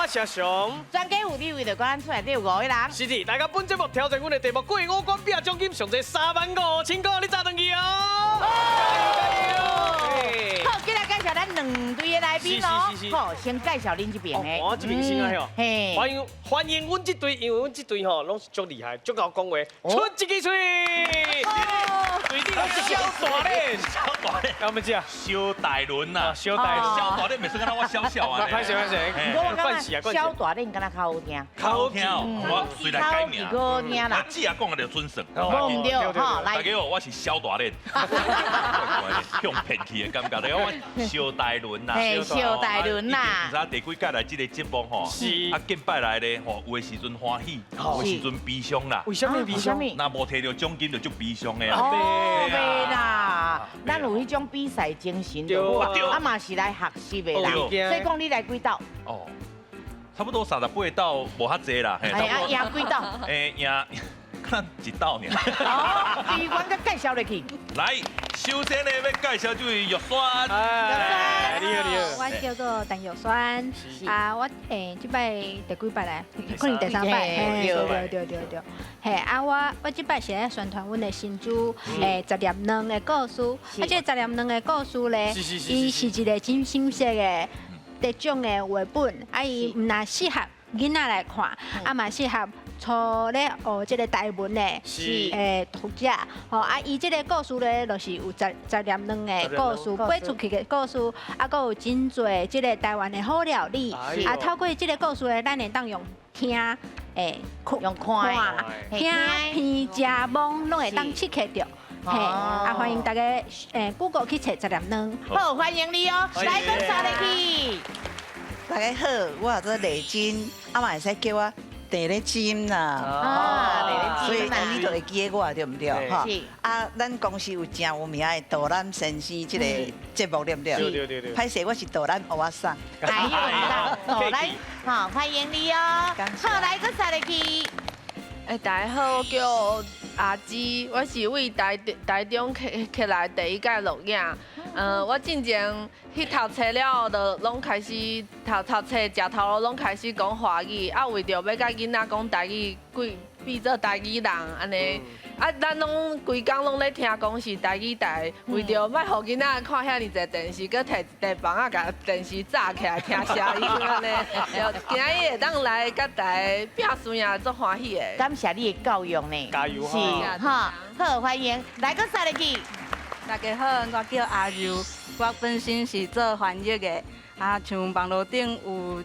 是阿雄。專家有你為著講咱厝內底有五個人。是的，大家本節目挑戰阮的題目，過五關拼獎金，上濟3萬5千塊，你早轉去哦！加油加油！好，今日介紹咱兩隊的來賓哦。好，先介紹恁這邊的。我這邊先啊，嘿，歡迎歡迎阮這隊，因為阮這隊吼攏是足厲害，足𠢕講話，出一支喙。隊長蕭大咧，蕭大咧，有沒知啊？蕭大倫呐，蕭大倫，蕭大咧，袂算敢若我小小啊。歹勢歹勢，我感覺蕭大咧敢若較好聽，較好聽哦。我隨來改名，好聽啦。我姊仔講的就準算。無毋對，吼，來。大家好，我是蕭大咧。用騙去的感覺，你講我蕭大倫呐，蕭大倫呐。毋知第幾屆來這個節目吼，啊，近擺來咧吼，有的時陣歡喜，有的時陣悲傷啦。為啥物悲傷？若無提著獎金就足悲傷的。哦，袂啦，咱有彼種比賽精神就好，啊嘛是來學習的啦。所以講你來幾鬥？哦，差不多38鬥，無較濟啦。哎啊，贏幾鬥？欸，贏可能一鬥爾。哦，比阮閣介紹落去。來，首先呢，欲介紹就是玉萱。哎，你好你好。我叫做陳玉萱。啊，我這擺第幾擺來？可能第三擺。對對對對對。嘿，啊，我這擺是咧宣傳阮的新著十粒卵的故事。啊，這個十粒卵的故事咧，伊是一個真新鮮的得獎的繪本。啊，伊毋但適合囡仔來看，啊嘛適合初咧學這個台文的讀者。吼，啊，伊這個故事咧，就是有十粒卵的故事，飛出去的故事，啊，閣有真濟這個台灣的好料理。啊，透過這個故事咧，咱會當用聽，用看，聽、鼻、食、摸，攏會當刺激著。嘿，啊，歡迎大家Google 去揣十粒卵。好，歡迎你哦，來講啥入去。大家好，我叫做麗珍，啊嘛會使叫我鄭麗珍啦。啊，所以你就會記得我對毋對？吼。啊，咱公司有誠有名的導覽先生這個節目對毋對？對對對。歹勢，我是導覽芋仔送。哎呦，導覽，好，歡迎你哦。好，來閣啥入去。欸，大家好，我叫阿姊，我是為台中客來第一屆錄影。我進前去讀冊了後，就攏開始讀讀冊、食頭路，攏開始講華語。啊，為著欲佮囡仔講台語，規變做台語人按呢。啊，咱攏規工攏咧聽講是台語台，為著莫予囡仔看遐爾濟電視，閣提一塊枋仔共電視罩起來聽聲音按呢。就今仔日會當來佮大家拼輸贏，足歡喜的。感謝你的教育呢，加油是哈，好歡迎來閣啥入去。大家好，我叫阿柔，我本身是做翻譯的。啊，像網路頂有一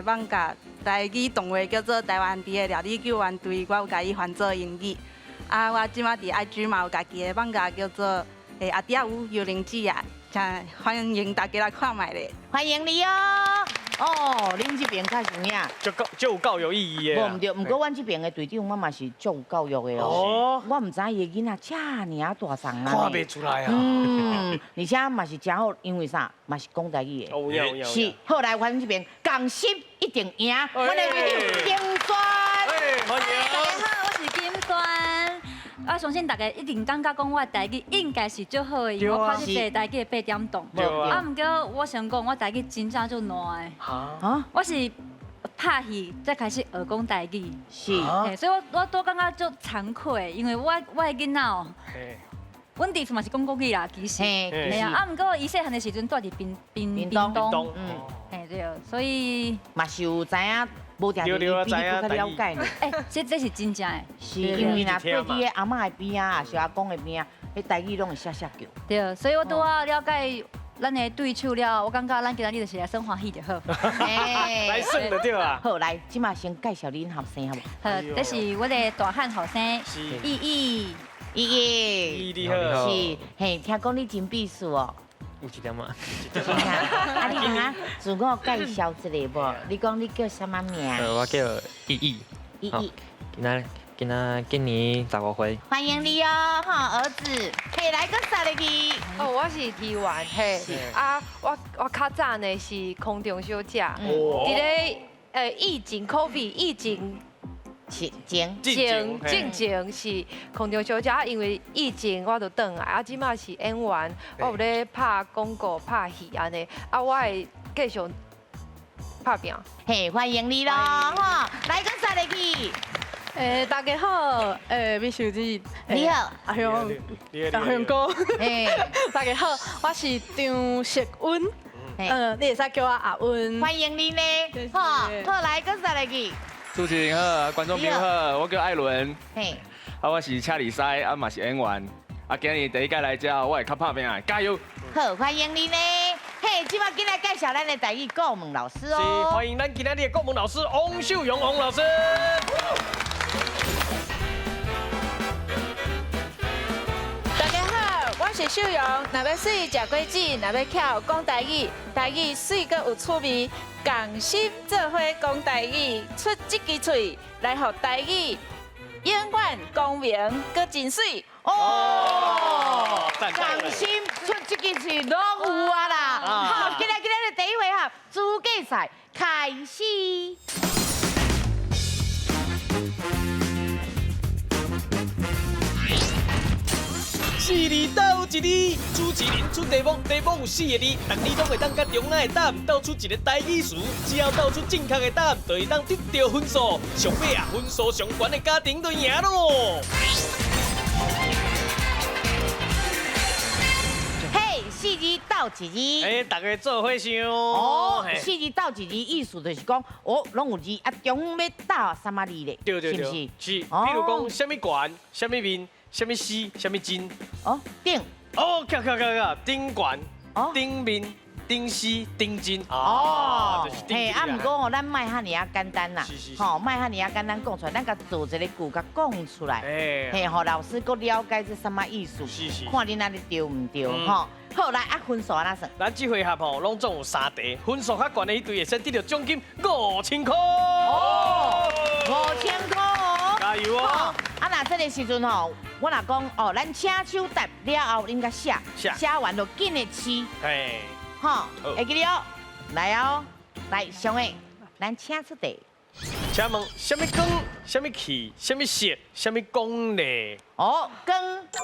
個網頁台語動畫叫做《台灣豬的料理救援隊》，我有共伊翻做英語。啊，我這馬佇 IG 嘛有家己的網頁叫做阿嗲有幽靈子啊，請歡迎大家來看覓咧。歡迎你哦。哦，恁這邊較有影，足夠足有教育意義的。無毋對，毋過阮這邊的隊長我嘛是足有教育的哦。我毋知伊的囡仔遮爾啊大欉啊。看袂出來啊。嗯，而且嘛是誠好，因為啥？嘛是講台語的。有影有影。是，好來，阮這邊共心一定贏。阮的隊長金萱。歡迎。大家好，我是金萱。我相信大家一定感覺講我的台語應該是足好的，因為我拍這個台語的八點檔。啊，毋過我想講，我台語真正足爛的。哈？我是拍戲才開始學講台語。所以我都感覺足慚愧，因為我的囡仔哦，阮佇厝嘛是講國語啦，其實。嘿啊，啊，毋過伊細漢的時陣住佇屏東。嗯。嘿對，所以嘛是有知影。無定定比你閣較了解呢。欸，這是真正的。是因為若趴佇阿嬤的邊仔，抑是阿公的邊仔，彼台語攏會寫寫叫。對，所以我拄仔了解咱的對手了，我感覺咱今仔日就是來耍歡喜就好。來耍就對啦。好，來，這馬先介紹恁後生好無？好，這是我的大漢後生，依依，依依，依你好。是，嘿，聽講你真秘書哦。有一點仔。啊，你通啊自我介紹一下無？你講你叫啥物名？我叫依依。依依。今仔今年15歲。歡迎你哦，吼，兒子，嘿，來閣啥入去？哦，我是議員，嘿，啊，我較早呢是空中小姐，佇咧疫情 COVID 疫情。前前進前是空中小姐，因為疫情我就轉來，啊，這馬是演員，我有咧拍廣告、拍戲按呢，啊，我會繼續。拍拚。嘿，歡迎你咯，吼，來閣煞來去。大家好，美秀姊，你好，阿雄，阿雄哥，大家好，我是張淑溫，你會使叫我阿溫，歡迎你呢，好，好來，閣煞來去。主持人好，觀眾朋友好，我叫艾倫，啊，我是車厘師，啊嘛是演員，啊今日第一屆來遮，我會較拍拚，加油！好，歡迎你呢。嘿，這擺緊來介紹咱的台語顧問老師哦。是，歡迎咱今仔日的顧問老師王秀榮王老師。大家好，我是秀榮。若欲媠食果子，若欲巧講台語，台語媠閣有趣味，仝心做伙講台語，出這支喙來予台語永遠光明閣真媠。哦，仝心出這支喙攏有啊啦！好，今日今日第一回合資格賽開始。四字鬥一字，主持人出題目，題目有四個字，逐字攏會當佮中間的答案鬥出一個台語詞，只要鬥出正確的答案，就會當得著分數。上尾啊，分數上懸的家庭就贏囉。嘿，四字鬥一字。哎，大家做伙想。哦，四字鬥一字，意思就是講，哦，攏有字，啊，中間欲鬥啥物字咧？對對對，是毋是？是，比如講，啥物懸，啥物面。啥物絲，啥物真？哦，頂。哦，卡卡卡卡，頂懸，頂面，頂絲，頂真。哦，嘿，啊，毋過吼，咱莫遐爾仔簡單啦，吼，莫遐爾仔簡單講出來，咱共做一個句共講出來，嘿，予老師閣了解這啥物意思，看恁按呢對毋對？吼，好，來啊，分數按怎算？咱這回合吼，攏總有三題，分數較懸的彼隊會使得著獎金5000塊。哦，5000塊哦，加油哦！啊，若這個時陣吼，我若講哦，咱請手答了後，恁共寫，寫完就緊的試，吼，會記得哦，來哦，來上個，咱請出題。請問，啥物光，啥物氣，啥物色，啥物光咧？哦，光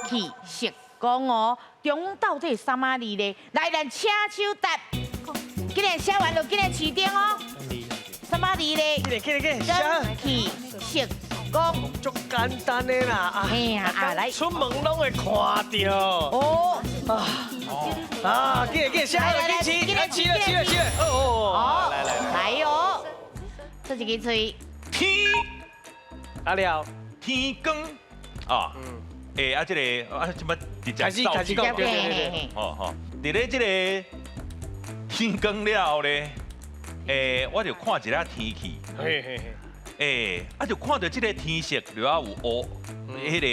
氣色光哦，中到底啥物字咧？來，咱請手答，緊來寫完就緊來試燈哦。啥物字咧？緊來緊來，光氣色。光足簡單的啦，哎呀啊，來出門攏會看著。哦，啊，緊來緊來，寫來來，緊來試了試了試了，哦哦，來來來哦，出一支喙。天，啊了，天光啊，欸啊這個啊這麼直接開始開始講，對對對，哦吼，佇咧這個天光了後咧，欸，我就看一下天氣。嘿嘿嘿。欸，啊就看著這個天色，就啊有烏，彼個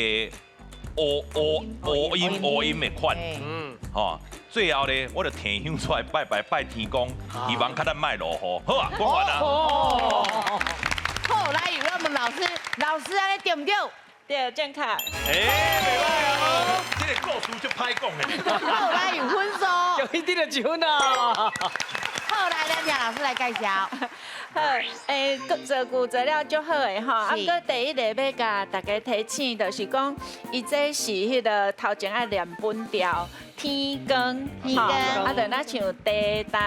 烏烏烏陰烏陰的款，吼，最後咧，我就提香出來拜拜拜天公，希望較咱莫落雨。好啊，講完啦。哦，好，來，我問老師，老師按呢對毋對？對，正確。欸，袂歹哦，這個故事足歹講的。好，來有分數。有一定的一分啊。好，來，咱請老師來介紹。好，欸，造句做了足好的吼，啊，閣第一個欲共大家提醒，就是講，伊這是彼个頭前愛念本調，天光，吼，啊，就若像地動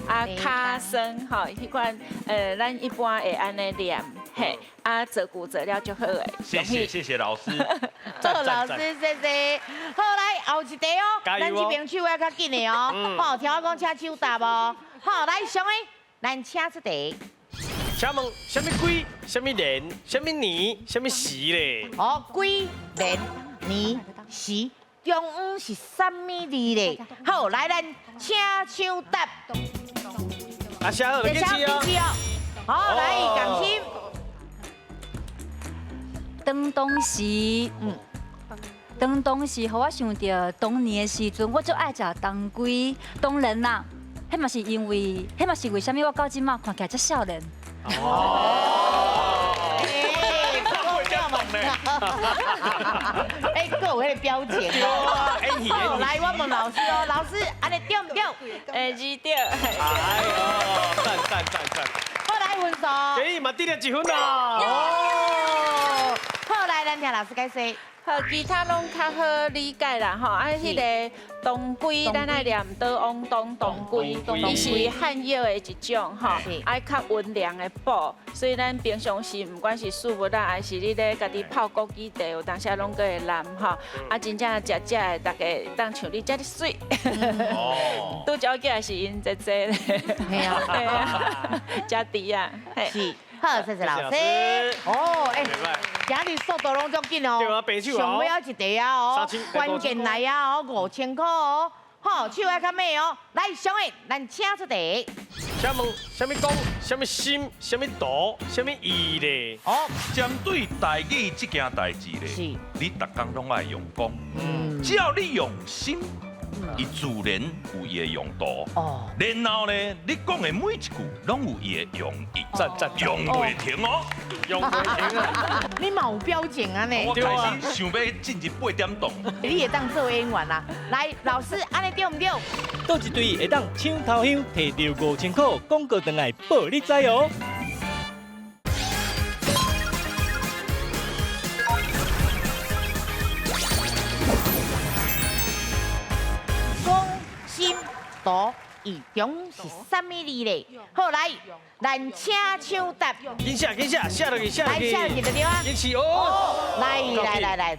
啊、跤酸吼，彼款，咱一般會按呢念，嘿，啊，造句做了足好的。謝謝謝謝老師，好，老師謝謝。好，來後一題哦，咱這邊手要較緊的哦，好，聽我講，請手答哦。好，來上個。咱請出題。請問，啥物鬼？啥物年？啥物年？啥物時咧？哦，鬼年年時，中央是啥物字咧？好，來咱請手答。啊，寫好就緊試哦。好，來，仝心。當當時，當當時，予我想著童年的時陣，我足愛食當歸，當然啦。彼嘛是因為，彼嘛是為啥物我到這馬看起來遮少年。哦，哎，閣有彼个表情哦。來，我問老師哦，老師，按呢對毋對？欸，是對。哎喲，讚讚讚讚。好，來分數。欸，嘛得著一分啦。哦。好，來，咱聽老師解釋。好，其他攏較好理解啦，吼。啊，彼个當歸，咱愛念倒往東當歸，伊是漢藥的一種，吼，愛較溫涼的補，所以咱平常時毋管是食物啊，還是你咧家己泡枸杞茶，有當時攏閣會淋，吼。啊，真正食食的，大家當像你遮爾媠。哦。拄則叫是𪜶姐姐咧。嘿啊。嘿啊。食甜啊。是。好，謝謝老師。哦，欸，今日速度攏足緊哦，上尾仔一題啊哦，關鍵來啊哦，5000塊哦，好，手愛較猛哦。來，上一，咱請出題。請問，啥物講？啥物心？啥物圖？啥物意咧？哦，針對台語這件代誌咧，是，你逐工攏愛用功，只要你用心。伊自然有伊的用途，哦，然後呢，你講的每一句攏有伊的用意，讚讚，用袂停哦，用袂停啊！你嘛有表情啊呢？我開始想欲進入8點檔，你會當做演員啊？來，老師，按呢對毋對？佗一隊會當搶頭香，提著5000塊，廣告轉來報你知哦。圖意中是啥物字咧？好，來，咱請搶答。緊寫，緊寫，寫落去，寫落去。來，寫落去就對啊。緊寫哦。來來來來，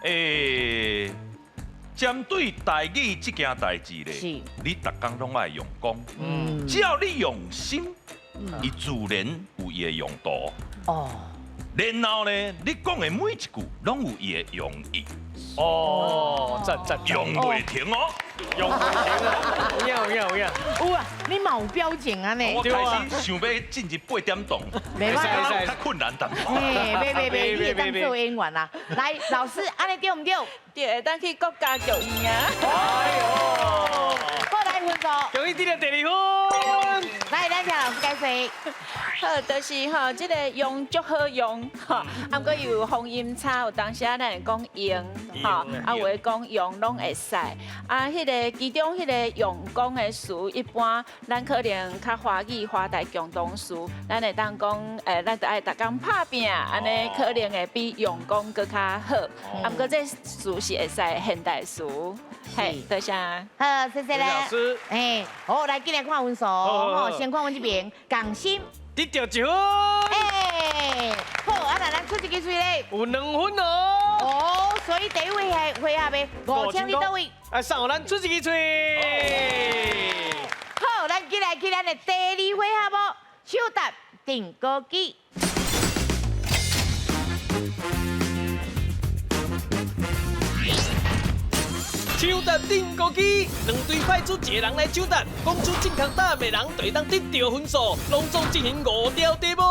欸，針對台語這件代誌咧，是，你逐工攏愛用功，只要你用心，伊自然有伊的用途。哦。然後呢，你講的每一句攏有伊的用意。哦，讚讚，用袂停哦，用袂停啊！有影有影有影。有啊，你嘛有表情啊呢？我開始想欲進入8點檔，袂歹，較困難淡薄。嘿，袂袂袂，你會當做演員啊？來，老師，按呢對毋對？對，會當去國家劇院啊。哎喲，好，來分數。恭喜得著第二分。來，咱請老師解釋。好，就是吼，這个用足好用，吼，啊，毋過有方音差，有當時啊，咱會講用，吼，啊，有的講用攏會使。啊，彼个其中彼个用功的詞，一般咱可能較華語、華台共同詞，咱會當講，咱就愛逐工拍拚，按呢可能會比用功閣較好。啊，毋過這詞是會使現代詞。嘿，多謝。好，謝謝咧。老師。哎，好，來，進來看分數，吼，先看阮這邊，仝心。得著1分。哎，好，啊，那咱出一支喙咧。有2分哦。哦，所以第一位係回合的5000佇佗位？來送予咱出一支喙。好，咱進來去咱的第二回合哦，手搭定高機。搶答定高機，兩隊派出一個人來搶答，講出正確答案的人就會當得著分數。攏總進行5條題目。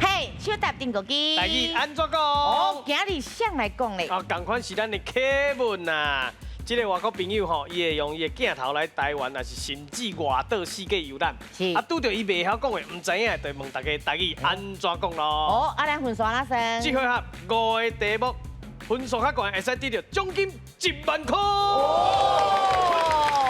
嘿，搶答定高機。台語按怎講？哦，今日誰來講咧？啊，仝款是咱的客文啊。這个外國朋友吼，伊會用伊的鏡頭來台灣，也是甚至外島世界遊覽。是。啊，拄著伊袂曉講的，毋知影，就問大家台語按怎講咯。哦，啊，咱分數按怎算？這回合5個題目，分數較懸，會使得著獎金1萬塊。哦。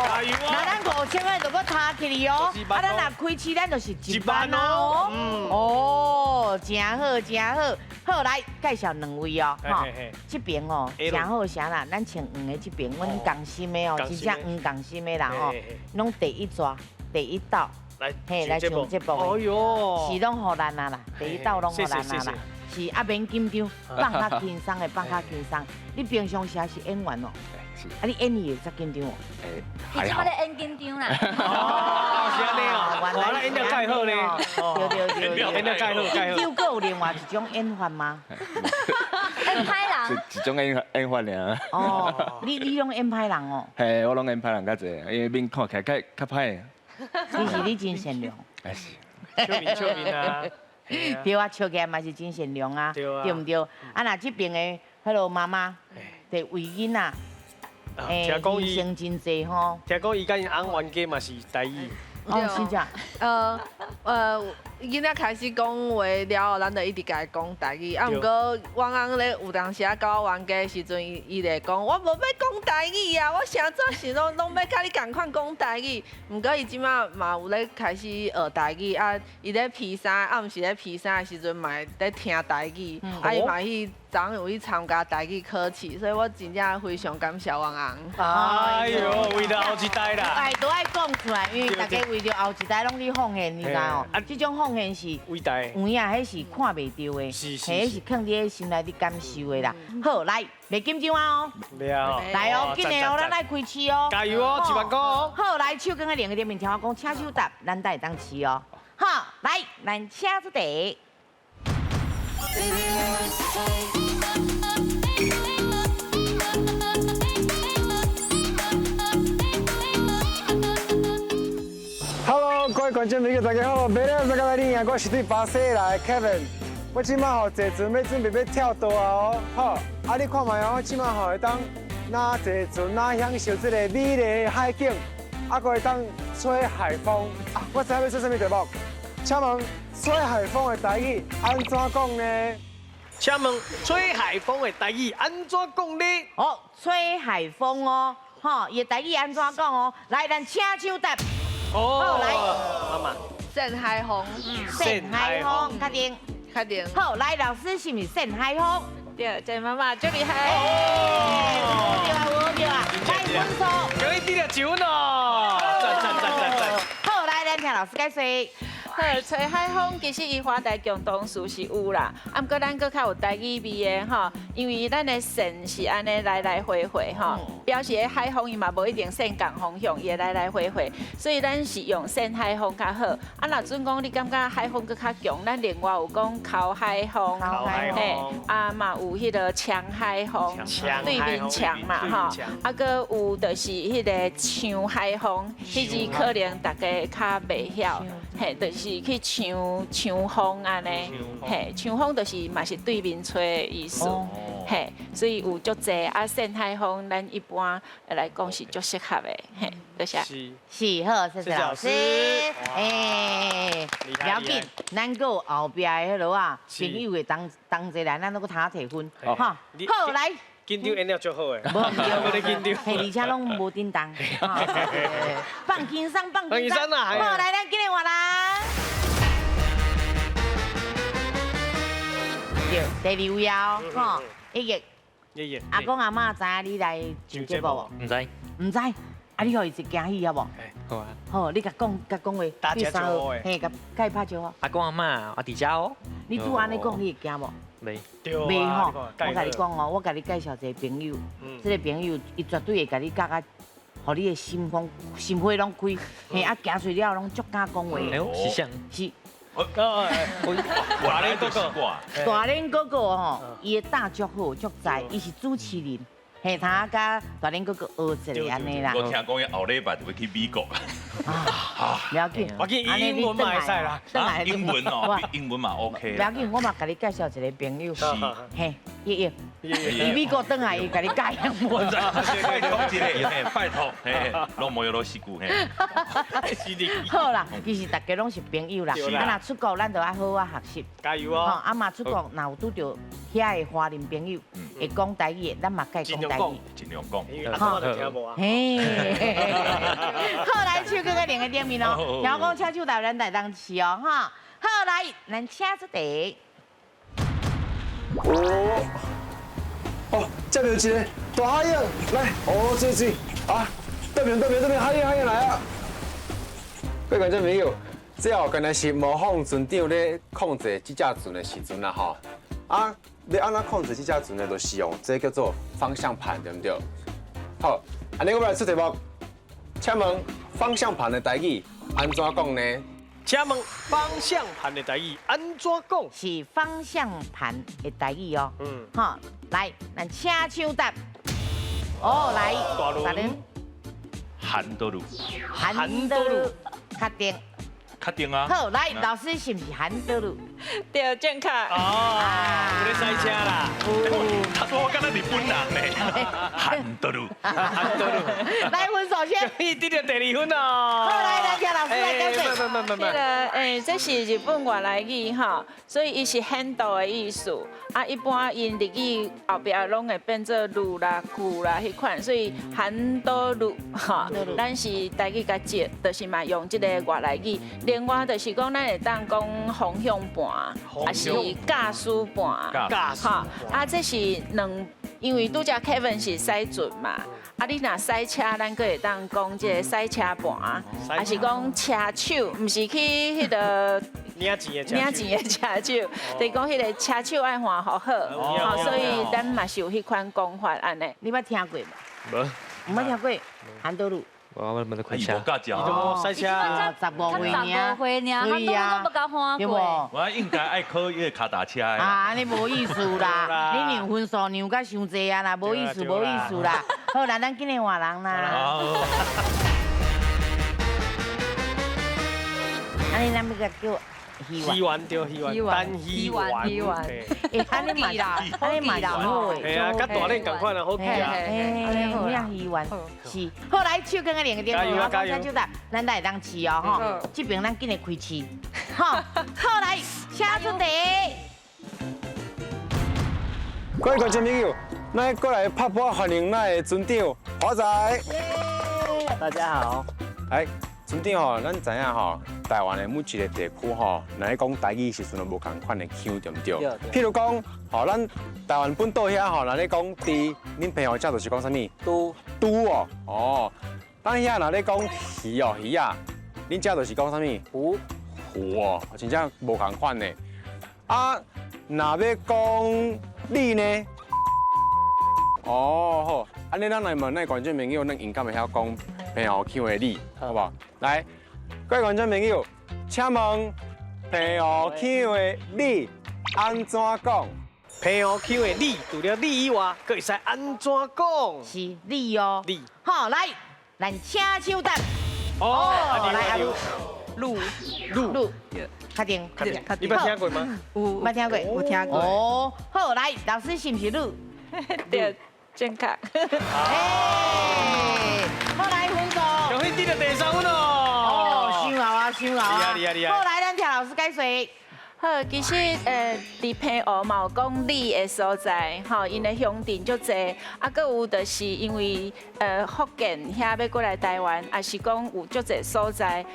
加油啊！那咱5000塊就閣差起去哦。啊，咱若開市，咱就是1萬哦。哦，真好，真好。好，來介紹兩位哦，吼，這邊哦，真好啥啦？咱穿黃的這邊，阮仝心的哦，真正黃仝心的啦吼，攏第一逝，第一道，嘿，來上節目的，是攏予咱啊啦，第一道攏予咱啊啦，是啊，免緊張，放較輕鬆的，放較輕鬆。你平常時是演員哦？啊，你演戲會遮緊張哦？你這擺咧演緊張啦？哦，是按呢哦，原來演得蓋好咧。對對對對，演得蓋好蓋好。你閣有另外一種演法嗎？演歹人。一種演法爾。哦，你攏演歹人哦？嘿，我攏演歹人較濟，因為面看起來較歹。其實你真善良。是。笑面笑面啊。對啊，笑起來嘛是真善良啊，對毋對？啊，若這邊的彼个媽媽，就為囡仔。聽講伊犧牲真濟吼。聽講伊佮𪜶翁冤家嘛是台語。哦，是這。囡仔开始讲话了后，咱就一直共伊讲台语。啊，毋过阮翁咧有当时啊，佮我冤家的时阵，伊就会讲，我无欲讲台语啊，我啥做事拢拢欲佮你仝款讲台语。毋过伊这马嘛有咧开始学台语啊，伊咧披衫，暗时咧披衫的时阵嘛会咧听台语，啊，伊嘛去昨昏有去参加台语考试，所以我真正非常感谢阮翁。哎呦，为了后一代啦，爱都爱讲出来，因为大家为著后一代拢咧奉献，你知哦？这种奉献是伟大，有影，彼是看袂著的，彼是囥伫心内咧感受的啦。好，来，袂紧张啊哦，来哦，紧的哦，咱爱开市哦，加油哦，1万块哦。好，来，手扛在两个顶面，听我讲，请手答，咱才会当试哦。好，来，咱请出题。 Hello，各位观众朋友，大家好！袂了，大家来你我是对巴西来的 Kevin，我这马吼坐船欲准备欲跳岛啊哦，好，啊你看觅哦，我这马吼会当若坐船，若享受这个美丽的海景，啊，阁会当吹海风。啊，我知影欲出啥物题目，请问吹海风的台语按怎讲呢？请问吹海风的台语按怎讲呢？哦，吹海风哦，吼，伊的台语按怎讲哦？来，咱请手答。好，来，妈妈，扇海风，扇海风，确定，确定。好，来，老师是毋是扇海风？对，这妈妈最厉害。对啊，对啊，来分数，恭喜得了1分哦！赞赞赞赞赞。好，来，咱听老师解说。好，吹海风其实伊华台共同词是有啦，啊，毋过咱阁较有台语味的吼，因为咱的线是按呢来来回回吼，表示彼海风伊嘛无一定线仝方向，伊会来来回回，所以咱是用扇海风较好。啊，若准讲你感觉海风阁较强，咱另外有讲哭海风，嘿，啊嘛有彼个呛海风，对面墙嘛吼，啊阁有就是彼个抢海风，彼字可能大家较袂晓，嘿，就是。是去抢抢风按呢，嘿，抢风就是嘛是对面吹的意思，嘿，所以有足济啊，扇海风，咱一般来讲是足适合的，嘿，多谢。是好，谢谢老师。哎，不要紧，咱阁有后壁的彼落啊，朋友会同同齐来，咱阁通提分，哈。好，来。紧张演了足好的，无咧紧张，嘿，而且拢无叮当。放轻松，放轻松。好，来，咱今日换啦。对，第二位哦，吼，一个，阿公阿嬷知影你来上节目无？毋知。毋知，啊，你予伊一个惊喜好无？好啊。好，你共讲，共讲话。打招呼的。嘿，共共伊拍招呼。阿公阿嬷，我伫遮哦。你拄按呢讲，你会惊无？袂。袂吼，我共你讲哦，我共你介绍一个朋友，这个朋友伊绝对会共你教甲，予你的心房、心花拢开，嘿啊，行出了拢足敢讲话。哎呦，是啥？是。大脸哥哥，大脸哥哥吼，伊的胆足好，足在，伊是主持人。嘿，他佮大脸哥哥学一下按呢啦。我听讲伊后礼拜就欲去美国。啊，不要紧，我紧英文嘛会使啦，英文哦，英文嘛 OK。不要紧，我嘛共你介绍一个朋友，嘿，叶叶，伊美国转来，伊共你教英文。拜托一下，嘿，拜托，嘿，拢无有落事故，嘿。好啦，其实大家拢是朋友啦，啊，若出国，咱就爱好好学习。加油哦！啊嘛出国，若有拄著遐的华人朋友，会讲台语的，咱嘛该讲台语。尽量讲。阿公就听无啊。嘿，好，来，手搁在另个顶面哦，听讲请手台咱来当试哦，哈。好，来，咱请出题。哦，哦，这边有一个大海鹰，来，哦，水水，啊，对面对面对面，海鹰海鹰来啊！各位观众朋友，这哦，原来是模仿船长咧控制这只船的时阵啦，吼。啊，欲按怎控制这只船呢？就是用这叫做方向盘，对毋对？好，按呢我来出题目，请问方向盘的台语按怎讲呢？请问方向盘的台语按怎讲？是方向盘的台语哦。嗯，好，来，咱请手答。哦，来，大伦。韩多鲁。韩多鲁，确定。确定啊。好，来，老师是毋是韩多鲁？对，正确。哦，有咧赛车啦。他说我敢若日本本人呢，韓德魯，韓德魯。來分數先。你得到第二分哦。好，來來，聽老師來解釋。這個這是日本外來語吼，所以伊是很多的意思。啊，一般𪜶日語後壁攏會變做魯啦、句啦彼款，所以韓多魯吼，咱是台語較少，就是嘛用這個外來語。另外就是講，咱會當講方向盤，抑是駕駛盤，駕駛啊，這是兩，因為拄才 Kevin 是駛船嘛，啊，你若駛車，咱閣會當講這個駛車盤，抑是講車手，毋是去彼個。領錢的領錢的車手，就是講彼個車手愛換好好，所以咱嘛是有彼款講法按呢。你捌聽過無？無，毋捌聽過。韓多魯。我冇得開車。伊無駕照，駛車。15歲爾，15歲爾，韓多魯攏無共換過。我應該愛考彼個跤踏車的。啊，按呢無意思啦，你讓分數讓甲傷濟啊啦，無意思，無意思啦。好啦，咱緊來換人啦。按呢咱欲共叫。魚丸對，魚丸，單魚丸，魚丸，欸，按呢嘛，按呢嘛是好的，嘿啊，佮大練仝款啊，好記啊，欸，魚丸是，好來，手剛剛練個點，加油加油，手得，咱來會當試哦，吼，這邊咱緊來開試，吼，好來，請出題。各位觀眾朋友，咱過來拍波歡迎咱的村長華仔。大家好。來。村長吼，咱知影吼，台灣的每一個地區吼，若咧講台語時陣，都無仝款的腔，對毋對？譬如講，吼，咱台灣本島遐吼，若咧講豬，恁澎湖遮就是講啥物？豬。豬哦，哦，咱遐若咧講魚哦，魚仔，恁遮就是講啥物？魚。魚哦，真正無仝款的。啊，若欲講你呢？哦，好，按呢咱來問咱觀眾朋友，咱𪜶敢會曉講澎湖腔的你，好無？來，各位觀眾朋友，請問澎湖腔的你按怎講？澎湖腔的你，除了你以外，閣會使按怎講？是你哦。你。好，來，咱請手答。哦，來阿魯。魯魯，確定？確定。你捌聽過嗎？有。捌聽過？有聽過。哦，好，來，老師是毋是魯？對，正確。好來分數。恭喜得到第三分哦。哦，傷敖啊，傷敖啊。厲害厲害。好，來，咱聽老師解說。好，其實佇澎湖嘛有講你的所在，吼，𪜶的鄉鎮足濟，啊，閣有就是因為福建遐欲過來台灣，抑是講有足濟所在，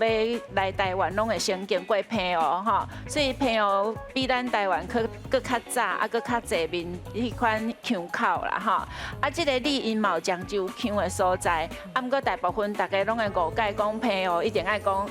欲來台灣攏會先經過澎湖，吼，所以澎湖比咱台灣閣閣較早，啊，閣較濟面彼款腔口啦，吼，啊，這个你𪜶嘛有漳州腔的所在，啊，毋過大部分大家攏會誤解講澎湖一定愛講，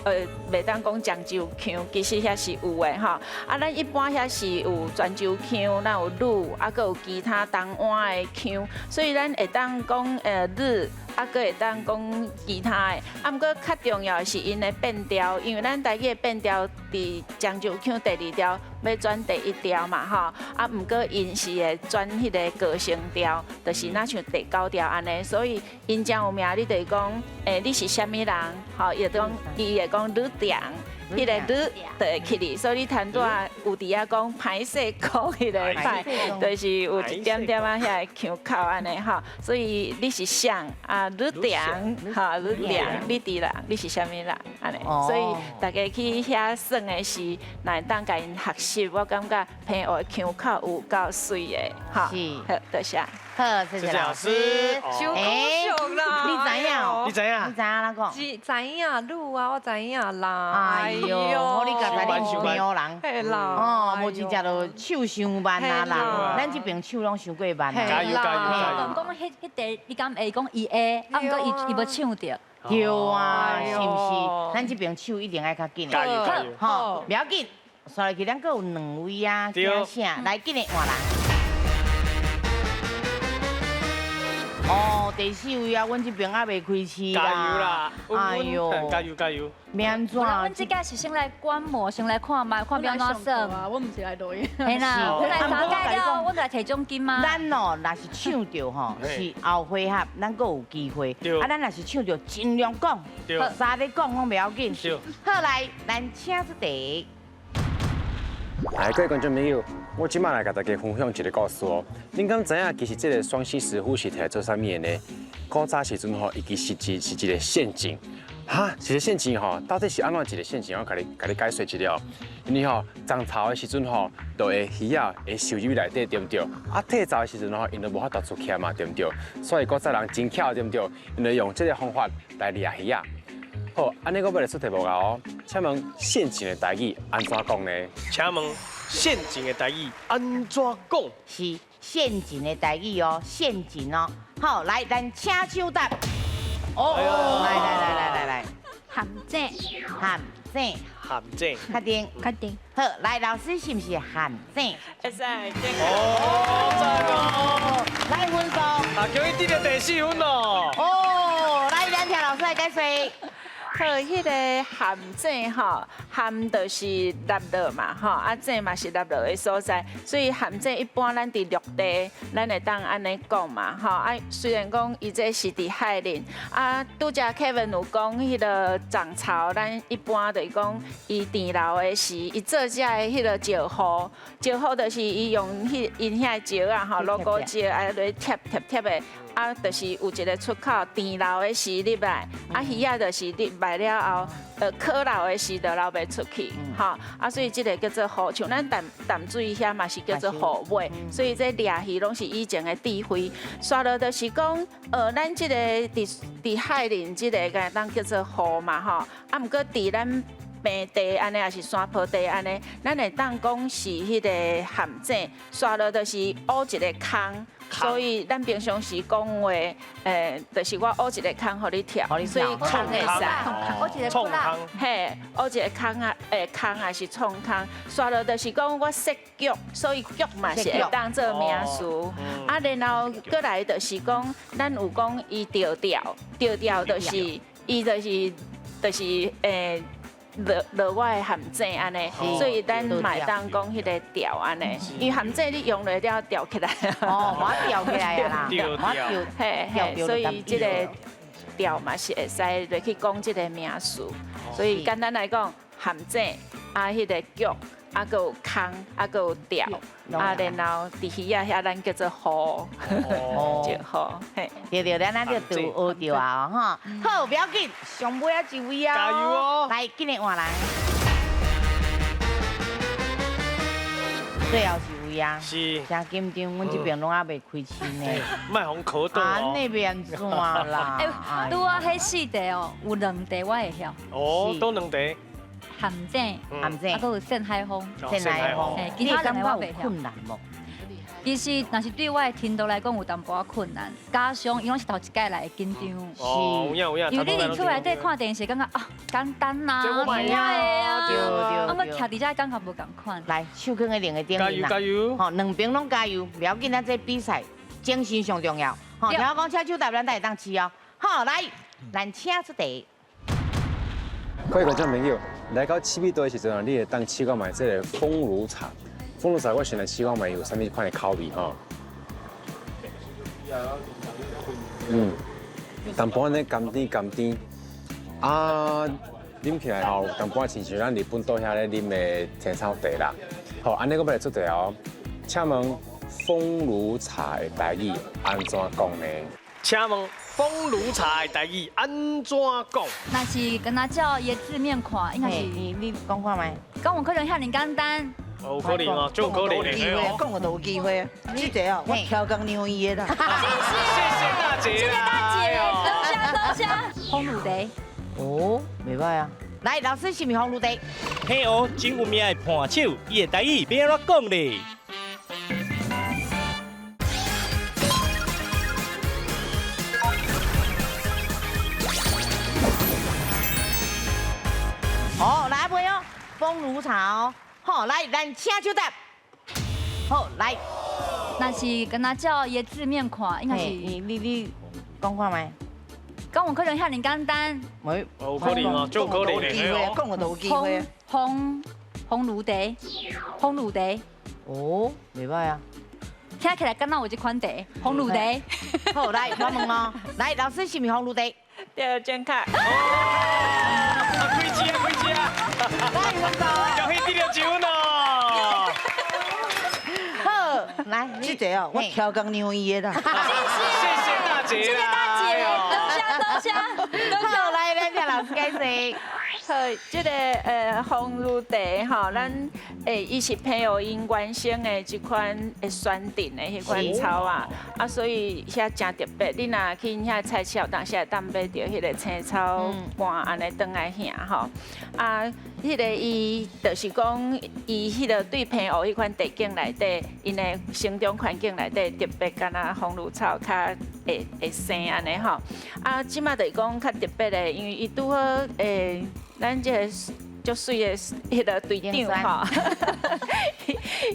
袂當講漳州腔，其實遐是有的，吼。啊，咱一般遐是有泉州腔，咱有魯，啊，閣有其他東岸的腔，所以咱會當講魯，啊，閣會當講其他的。啊，毋過較重要的是𪜶的變調，因為咱台語的變調佇漳州腔第二調欲轉第一調嘛，吼。啊，毋過𪜶是會轉彼个高聲調，就是若像第九調按呢。所以𪜶誠有名，你就是講，你是啥物人？吼，伊會講，伊會講呂長。彼个呂就會起哩，所以你頭拄仔有佇遐講歹勢講彼个歹，就是有一點點仔遐个腔口按呢吼。所以你是誰啊？呂長吼，呂長，你佇人，你是啥物人按呢？所以大家去遐耍的時，若會當共𪜶學習，我感覺澎湖的腔口有夠媠的，吼。是，好，多謝。好，謝謝老師。傷可惜啦！你知影？你知影？你知影哪個？知知影女啊，我知影啦。哎呦，你剛才你是澎湖人。嘿啦。哦，無真正就手傷慢啊啦，咱這邊手攏傷過慢。加油加油加油！講彼彼塊，你敢會講伊會，啊，毋過伊伊無唱著。對啊，是毋是？咱這邊手一定愛較緊。加油加油！吼，不要緊，紲落去咱閣有兩位啊，請請來緊來換人。哦，第四位啊，阮這邊猶未開始啦。加油啦！哎呦，加油加油！欲按怎？阮這屆是先來觀摩，先來看覓，看欲按怎耍。我毋是來錄音。嘿啦，阮來三屆了，阮來提獎金嗎？咱哦，若是唱著吼，是後回合，咱閣有機會。啊，咱若是唱著，盡量講，三个講攏袂要緊。好，來，咱請出題。來，各位觀眾朋友，我這擺來共大家分享一个故事哦。恁敢知影，其實這个雙溪石滬是提來做啥物的呢？古早時陣吼，伊其實是一个陷阱。哈，一个陷阱吼，到底是按怎一个陷阱？我共你解說一下哦。因為吼，漲潮的時陣吼，就會魚仔會游入內底，對毋對？啊，退潮的時陣吼，𪜶就無法度出去嘛，對毋對？所以古早人真巧，對毋對？𪜶就用這个方法來掠魚仔。好，按呢我欲來出題目啊哦。請問陷阱的台語按怎講呢？請問陷阱的台語按怎講？是陷阱的台語哦，陷阱哦。好，來，咱請手答。哦，來來來來來來，陷阱，陷阱，陷阱，確定，確定。好，來，老師是毋是陷阱？會使。哦，讚哦！來分數。啊，恭喜得著第四分咯。哦，來，兩條老師來解說。好，彼个陷阱吼，陷就是落落嘛，吼，啊井嘛是落落的所在，所以陷阱一般咱佇陸地，咱會當按呢講嘛，吼，啊雖然講伊這是佇海裡，啊拄才 Kevin 有講彼个漲潮，咱一般就是講伊填流的時，伊做這的彼个石滬，石滬就是伊用彼𪜶遐的石啊，吼，鑼鼓石啊來貼貼貼的。啊，就是有一个出口，填流的時入來，啊魚仔就是入來了後，渴流的時就流袂出去，吼，啊，所以這个叫做滬，像咱淡淡水遐嘛是叫做滬尾，所以這掠魚攏是以前的智慧。煞落就是講，咱這个佇海裡這个敢當叫做滬嘛，吼，啊，毋過佇咱平地按呢，抑是山坡地按呢，咱會當講是彼个陷阱，煞落就是挖一个空。所以咱平常時講話，就是我挖一个空予你跳，所以空會使，創空，嘿，挖一个空啊，空也是創空。煞落就是講我設局，所以局嘛是會當做名詞。啊，然後閣來就是講，咱有講伊著釣，著釣就是伊就是落落我的陷阱按呢，所以咱嘛會當講彼个钓按呢，因為陷阱你用落了钓起來。哦，我钓起來啊啦，我釣，嘿嘿，所以這个钓嘛是會使落去講這个名詞。所以簡單來講，陷阱啊，彼个局，啊，閣有空，啊，閣有钓，啊，然後佇魚仔遐咱叫做滬，就滬，嘿，對對，咱咱就拄學著啊，吼，好，不要緊，上尾仔一位啊，加油哦！來，緊來換人，最後一位啊，是，真緊張，阮這邊攏猶未開始呢，莫予考倒哦，按呢欲按怎啦？欸，拄仔彼四題哦，有兩題我會曉。哦，佗兩題？陷阱，陷阱，啊，閣有扇海風，扇海風，其他兩個我袂曉。困難無？其實，若是對我的程度來講，有淡薄仔困難，加上伊攏是頭一屆來會緊張。哦，有影有影。因為你佇厝內底看電視，感覺啊簡單呐，聽的啊，對對。啊，我徛佇遮感覺無仝款。來，手囥佇兩个頂面啦。加油加油！吼，兩邊攏加油，不要緊，咱這比賽精神上重要。吼，聽我講，請手答，咱才會當試哦。好，來，咱請出題。各位觀眾朋友，來到刺米島的時陣，你會當試看覓這个風爐茶。風爐茶，我先來試看覓有啥物款的口味吼。淡薄仔呢甘甜甘甜，啊，啉起來吼，淡薄仔親像咱日本島遐咧啉的青草茶啦。好，按呢我欲來出題哦。請問風爐茶的台語按怎講呢？請問風爐茶的台語按怎講？若是敢若照伊的字面看，應該是你講看覓？敢有可能遐爾簡單？有可能哦，就有可能的哦。講都有機會啊！這個哦，我超工讓伊的啦。謝謝大姐，謝謝大姐，多謝多謝。風爐茶。哦，袂歹啊。來，老師是毋是風爐茶？嘿哦，真有名的伴手，伊的台語欲按怎講咧？哦，來阿妹哦，風爐茶哦。好，來，咱請手答。好，來。若是敢若照伊的字面看，應該是你講看覓？敢有可能遐爾簡單？沒，有可能哦，就有可能的哦。講都有機會。風爐茶，風爐茶。哦，袂歹啊。聽起來敢若有這款茶，風爐茶。好，來，我問哦，來，老師是毋是風爐茶？對，正確。開始啊，開始啊！來，恭喜得著一分哦！来，這個哦，我超工讓伊的啦。謝謝大姐，謝謝大姐，多謝多謝。好，來，咱請老師解釋。好，這個風露茶吼，咱伊是平湖𪜶原生的這款會酸甜的彼款草啊，啊，所以遐真特別。你若去遐菜市有當時會當買著彼個青草乾按呢轉來行吼，啊，彼個伊就是講，伊彼個對平湖彼款地景內底，𪜶的生長環境內底特別敢若風露草較會生按呢吼，啊，這馬就是講較特別的，因為伊拄好咱這個足媠的彼個隊長吼，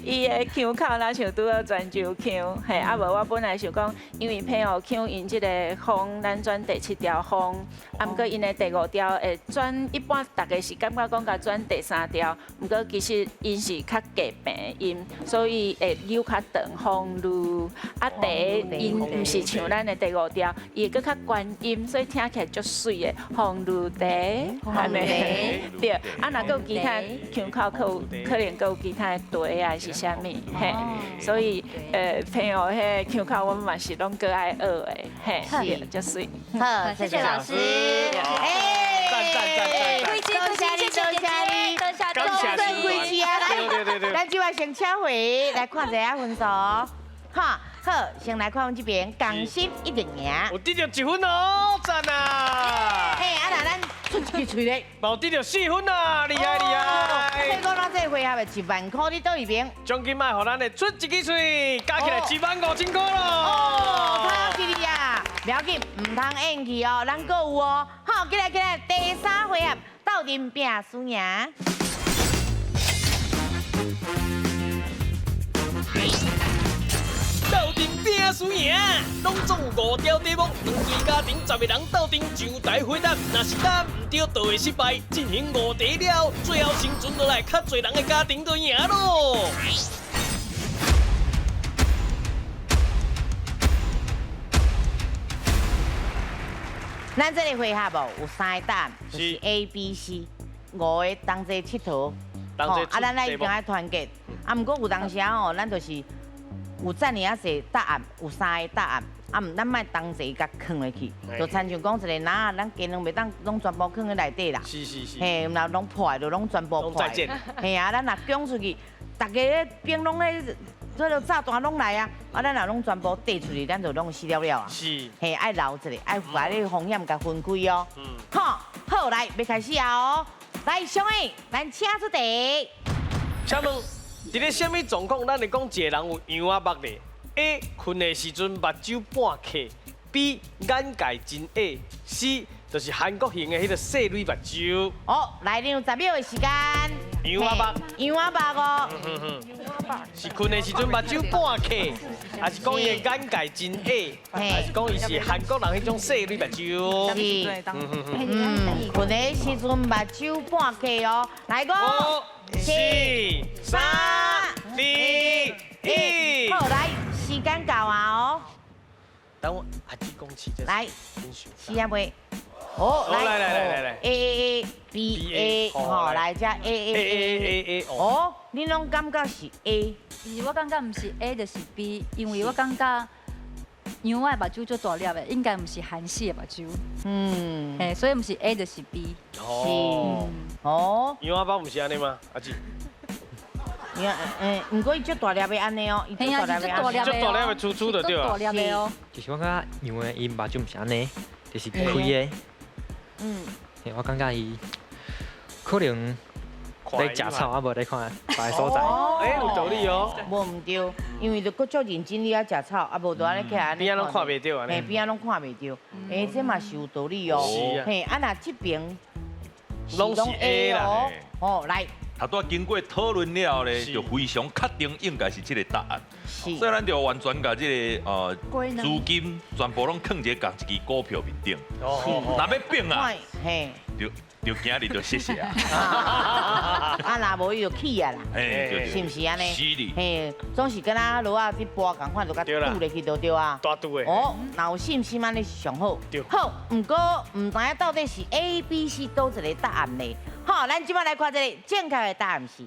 伊的腔口若像拄好泉州腔，嘿，啊無我本來想講，因為平湖腔𪜶這個風，咱轉第七調風，啊，毋過𪜶的第五調會轉，一般大家是感覺講共轉第三調，毋過其實𪜶是較低平音，所以會扭較長風露，啊，第一𪜶毋是像咱的第五調，伊會閣較懸音，所以聽起來足媠的風露茶，按呢，對。啊，若閣有其他腔口，閣有可能閣有其他的茶啊，是啥物嘿？所以朋友彼腔口，阮嘛是攏閣愛學的，嘿，是足媠。好，謝謝老師。讚讚讚讚！多謝你，多謝你，多謝多謝。開始啊，來，咱這擺先請回來看一下分數，哈。好，先來看阮這邊，仝心一定贏。有得著1分哦，讚啊！嘿，啊若咱出一支喙咧，嘛有得著4分啊，厲害厲害！所以講咱這個回合的1萬塊，你佗位邊？獎金愛予咱的出一支喙，加起來1萬5千塊咯。哦，太吉利啊！不要緊，毋通演去哦，咱閣有哦。好，起來起來，第三回合鬥陣拼輸贏。鬥陣拼輸贏，攏總有5條題目，兩隊家庭10個人鬥陣上台回答，若是答毋對，就會失敗。進行5題了，最後生存落來較濟人的家庭就贏咯。咱這個回合哦，有3個答案，就是 A、B、C 5個同齊𨑨迌。啊，咱來一定愛團結。啊，毋過有當時吼，咱就是。有遮爾仔濟答案，有3個答案，啊，毋，咱莫同齊共囥落去，就親像講一个篮，咱雞卵袂當攏全部囥佇內底啦。是是是。嘿，若攏破的就攏全部破。嘿啊，咱若講出去，逐家咧兵攏咧，這個炸彈攏來啊，啊，咱若攏全部綴出去，咱就攏死了了啊。是。嘿，愛留一个，愛把這個風險共分開哦。嗯。好，好，來，欲開始啊哦。來，小英，咱請出題。請問。佇咧啥物狀況，咱會講一個人有羊仔目咧？A. 睏的時陣目睭半開；B. 眼界真矮；C. 就是韓國型的彼個細蕊目睭。哦，來，你有10秒的時間。羊仔目。羊仔目哦。是睏的時陣目睭半開，還是講伊的眼界真矮，還是講伊是韓國人彼種細蕊目睭？是。睏的時陣目睭半開哦，來五、4、3、2、1，好，來，時間到啊哦。等我阿姊講試者。來，試啊未？好，來來來來 A A A B A，吼，來這 A A A A A 哦，你攏感覺是 A？其實我感覺毋是 A 就是 B，因為我感覺羊仔目睭足大粒的，應該毋是韓系的目睭。嗯，嘿，所以毋是 A 就是 B。哦，哦，羊仔目毋是按呢嗎？阿姊。毋過伊足大粒的按呢哦，伊足大粒的，足大粒的粗粗的對吧？大粒的哦。其實我感覺羊的伊目睭毋是按呢，就是開的。嗯。我感覺伊可能咧食草啊，無咧看別个所在。欸，有道理哦。無毋對，因為就閣足認真你愛食草，啊無就按呢起來。邊仔攏看袂著按呢。嘿，邊仔攏看袂著。欸，這嘛是有道理哦。是啊。嘿，啊若這邊攏是 A 啦。哦，來。頭拄仔經過討論了後咧，就非常確定應該是這個答案。所以咱就完全共這個資金全部攏囥佇仝一支股票面頂。若欲變啊，就今日就謝謝啊。啊，若無伊就起啊啦，是毋是按呢？是的。嘿，總是敢若螺仔佇盤仝款，就共拄落去就對啊。大拄的。哦，若有信心按呢是上好。好，毋過毋知影到底是 A、B、C 佗一个答案呢？好，咱這擺來看這个正確的答案是。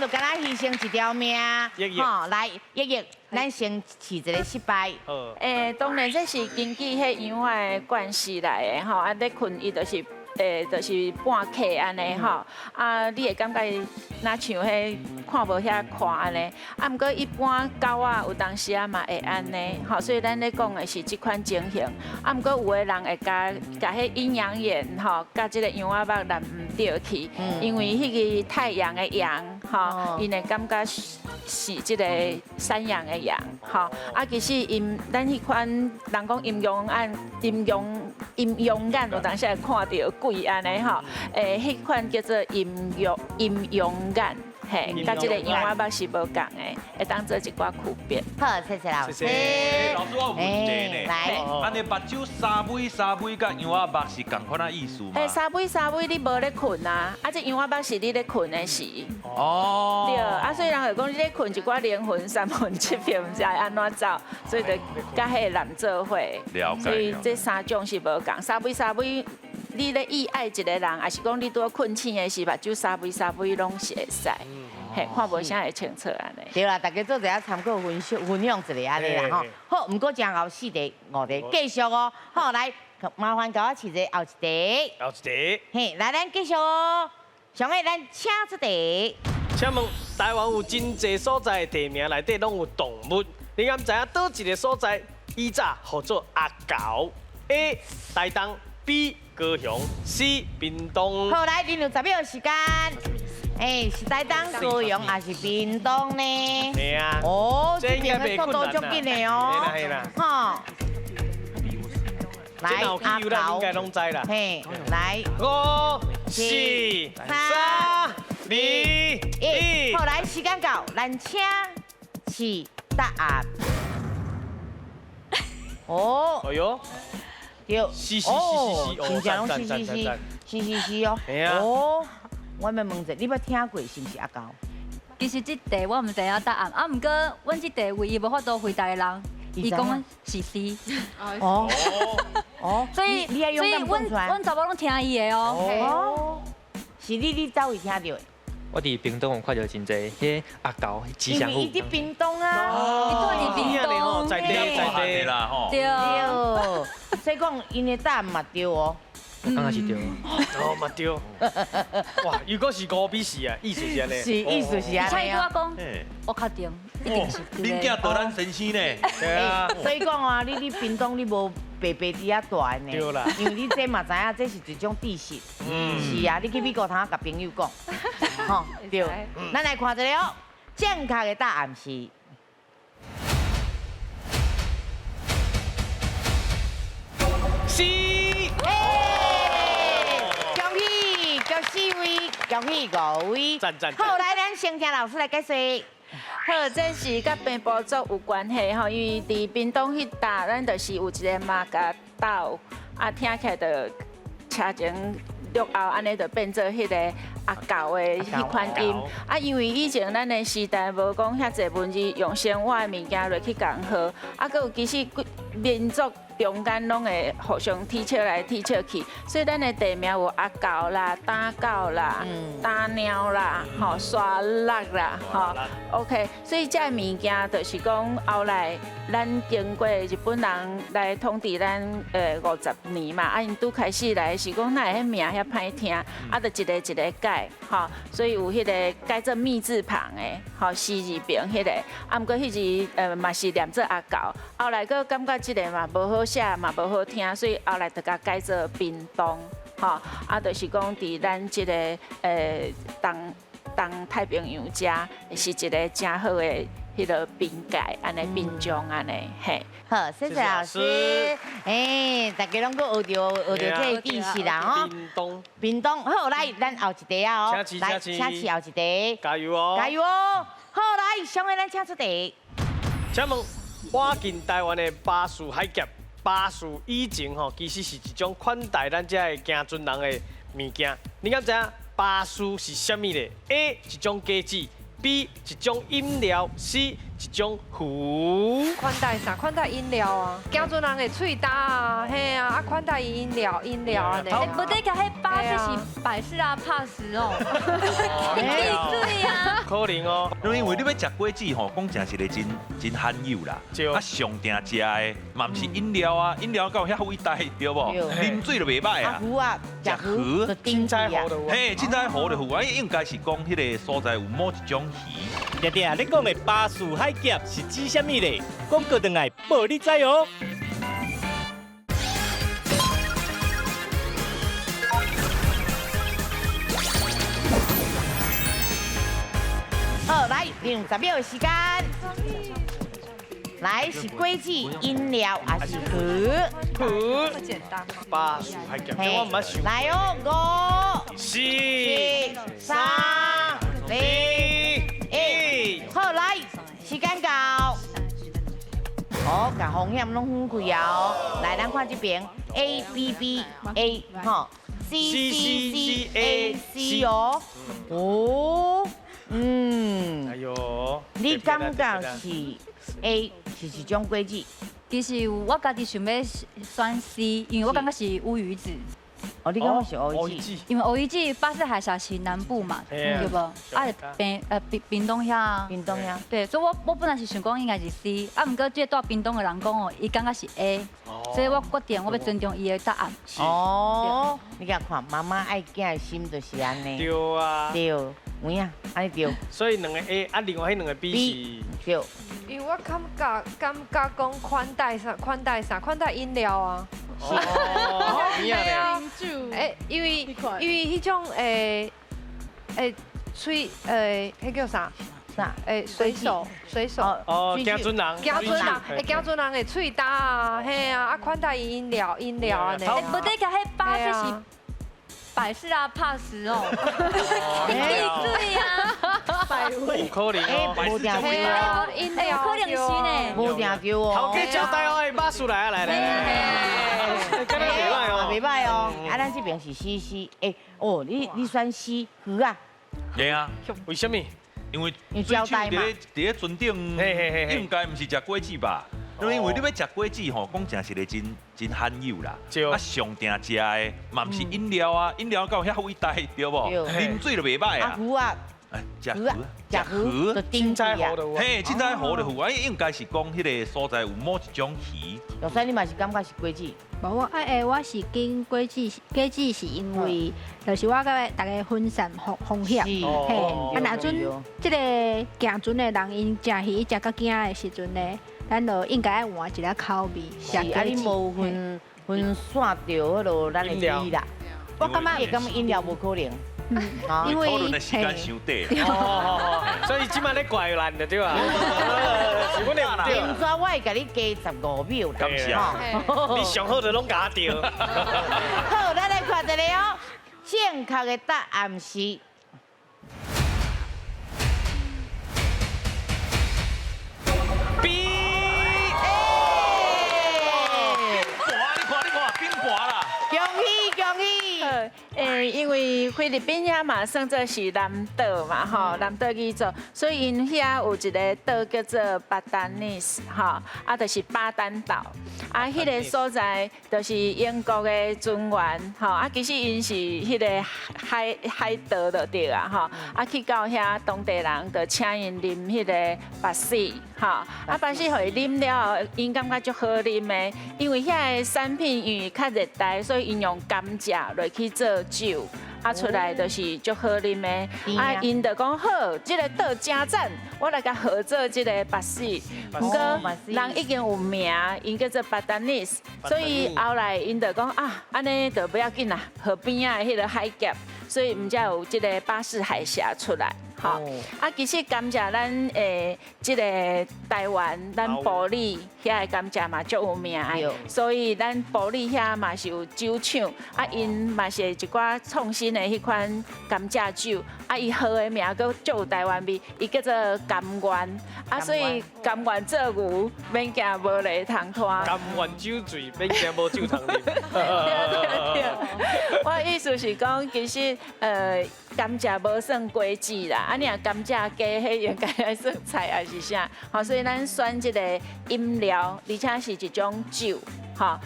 就敢若犧牲一條命，吼，來，葉葉，咱先試一个失敗。當然這是根據彼羊仔的慣勢來的吼，啊，咧睏伊就是。就是半瞌按呢吼，啊，你會感覺伊若像彼看無遐寬按呢，啊，毋過一般狗仔有當時仔嘛會按呢，吼，所以咱咧講的是這款情形，啊，毋過有的人會共彼陰陽眼吼，佮這个羊仔目連毋著去，因為彼个太陽的陽吼，𪜶會感覺是這个山羊的羊吼，啊，其實𪜶咱彼款人講陰陽眼、陰陽眼有當時會看著鬼按呢吼，彼款叫做陰陽眼，嘿，佮這个羊仔目是無仝的，會當做一寡區別。好，謝謝老師。老師，我有問題呢。來，按呢目睭三尾三尾佮羊仔目是仝款仔意思嗎？三尾三尾你無咧睏啊，啊，這羊仔目是你咧睏的時。哦。對，啊，所以人會講你咧睏一寡靈魂三魂七魄，毋知會按怎走，所以就佮彼个連做伙。了解。所以這三種是無仝，三尾三尾。你咧意愛一个人，抑是講你拄仔睏醒的時，目睭三尾三尾攏是會使，嘿，看無啥會清楚按呢。對啦，大家做一下參考分享分享一下按呢啦吼。好，毋過最後四題五題繼續哦。好，來，麻煩共我試一下後一題。後一題。嘿，來，咱繼續哦。上個咱請出題。請問台灣有真濟所在地名內底攏有動物，你敢知影佗一个所在以早號做阿猴？A. 台東，B. 高雄，C. 屏東。好，來，恁有10秒時間。是台東、高雄還是屏東呢？係啊。哦，這邊的速度足緊的哦。係啦。吼。來，阿猴應該攏知啦。嘿，來。5、4、3、2、1。好，來，時間到，咱請試答案。哦。哎喲。對，是是是是是，真正攏是是是是是是哦。哦，我欲問者，你捌聽過是毋是阿猴？其實這題我毋知影答案，啊，毋過阮這題唯一無法度回答的人，伊講是 C。哦哦，所以所以阮查某攏聽伊的哦。哦，是你佗位聽著的？我佇屏東有看著真濟，彼个阿猴吉祥物。伊佇屏東啊，伊住佇屏東，在地在地啦吼。對。所以講，𪜶的答案嘛對哦。我感覺是對。哦，嘛對。哇，如果是5比4啊，意思是按呢。是，意思是按呢。而且伊拄仔講，我確定，一定是對。恁囝導咱先生呢？對啊。所以講啊，你佇屏東你無白白佇遐蹛的呢。對啦。因為你這嘛知影，這是一種知識。是啊，你去美國通共朋友講。吼，對。咱來看一下哦，正確的答案是。 C。恭喜，恭喜4位，恭喜5位。讚讚。好，來，咱先聽老師來解說。好，這是佮平埔族有關係吼，因為佇屏東彼搭，咱就是有一个馬共鬥，啊，聽起來就車前落後，按呢就變做彼个阿猴的彼款音。啊，因為以前咱的時代無講遐濟文字，用生活的物件落去共號，啊，閣有其實民族中間攏會互相提笑來提笑去，所以咱的地名有阿猴啦、打狗啦、打貓啦、吼沙拉啦、吼 OK，所以這个物件就是講後來咱經過日本人來統治咱50年嘛，啊，𪜶拄開始來是講哪會彼名遐歹聽，啊，就一个一个改，吼，所以有彼个改做密字旁的，吼，西字旁彼个，啊，毋過彼字嘛是念做阿猴，後來閣感覺這个嘛無好寫嘛無好聽，所以後來就共改做屏東，吼，啊，就是講佇咱這个東太平洋遮是一个誠好的彼个邊界，按呢邊疆按呢，嘿。好，謝謝老師。大家攏閣學著學著這個知識啦，吼。屏東。屏東，好，來，咱後一題啊，哦。來，請試後一題。加油哦！加油哦！好，來，上個咱請出題。請問，倚近台灣的巴士海峽，巴士以前吼，其實是一種款待咱遮的行船人的物件。你敢知影巴士是啥物咧？A 一種果子，B 一種飲料，C 一種魚。款待啥？款待飲料啊，行船人會喙焦啊，嘿啊，啊款待伊飲料，飲料按呢。無得共彼巴巴士是百事啊，怕死哦。对呀。可能哦。因為你欲食果子吼，講誠實的真真罕有啦。啊，上定食的嘛毋是飲料啊，飲料敢有遐偉大對無？啉水就袂歹啊。魚啊，食魚，凊彩湖就有。嘿，凊彩湖就有啊，應該是講彼个所在有某一種魚。弟弟啊，你講的巴士海峽是指啥物咧？廣告轉來報你知哦。好，來60秒的時間，來是果子飲料還是魚？魚。這麼簡單嗎？巴士海峽，我毋捌想。來哦，5、4、3、2、1，好，來，時間到。哦，共風險攏分開哦。來，咱看這邊 A B B A 吼，C C C A C 哦。哦。嗯，哎呦，你感覺是 A 是一種果子？其實我家己想欲選 C，因為我感覺是烏魚子。哦，你感覺是烏魚子？因為烏魚子巴士海峽是南部嘛，對無？啊，屏東遐。屏東遐。對，所以我本來是想講應該是 C，啊，毋過這個住屏東的人講哦，伊感覺是 A，所以我決定我欲尊重伊的答案。哦，你共看，媽媽愛囝的心就是按呢。對啊。對。有影，按呢對。所以兩個 A，啊，另外彼兩個 B 是。對。因為我感覺講款待啥，款待啥，款待飲料啊。哦，對啊。欸，因為彼種喙彼叫啥？啥？水手，水手。哦，行船人。行船人，行船人的喙焦啊，嘿啊，啊款待飲料，飲料按呢。欸，無得共彼巴士是。百事啊，怕死哦！對呀，有可能哦，無定對啊，飲料可能是呢，無定對哦。頭家交代哦，巴士來啊，來來來，敢若袂䆀哦，袂䆀哦。啊，咱這邊是 C C，欸，哦，你選 C 魚啊？對啊。為什麼？因為水手佇咧船頂，應該毋是食果子吧？因為你欲食果子吼，講誠實的真真罕有啦。啊，上定食的嘛毋是飲料啊，飲料敢有遐偉大對無？啉水就袂歹啊。魚啊，食魚，食魚，凊彩湖就有。嘿，凊彩湖就有啊，應該是講彼个所在有某一種魚。玉山，你嘛是感覺是果子？無，我我是揀果子，果子是因為就是我佮大家分散風險。嘿，啊，若陣這个行船的人𪜶食魚食較驚的時陣呢？咱就應該愛換一个口味。是啊，你無分散著彼落咱的味啦。我感覺會感覺飲料無可能，因為討論的時間傷短。哦，所以這擺咧怪咱就對啊。是阮的毋對。明早我會共你加15秒啦。感謝。你上好就攏共我對。好，咱來看一下哦，正確的答案是。 B。恭喜恭喜！欸，因為菲律賓遐嘛算做是南島嘛，吼，南島語族，所以𪜶遐有一个島叫做巴丹尼斯，吼，啊，就是巴丹島，啊，彼个所在就是英國的船員，吼，啊，其實𪜶是彼个海盜就對啊，吼，啊，去到遐當地人就請𪜶啉彼个巴士，吼，啊，巴士予伊啉了後，𪜶感覺足好啉的，因為遐个產品因為較熱帶，所以𪜶用甘蔗落去做酒，啊出來就是足好啉的。啊，𪜶就講好，這个島誠讚，我來共合作這个巴士。毋過人已經有名，𪜶叫做巴丹尼斯，所以後來𪜶就講啊，按呢就不要緊啦，河邊仔的彼个海峽，所以毋才有這个巴士海峽出來。吼，啊，其實甘蔗咱這个台灣咱埔里遐个甘蔗嘛足有名的，所以咱埔里遐嘛是有酒廠，啊，𪜶嘛是一寡創新的彼款甘蔗酒，啊，伊號的名閣足有台灣味，伊叫做甘願，啊，所以甘願做牛，免驚無犁通拖。甘願酒醉，免驚無酒通啉。對對對，我的意思是講，其實甘蔗無算果子啦，啊，你若甘蔗加，彼應該愛算菜還是啥？吼，所以咱選這个飲料，而且是一種酒。吼，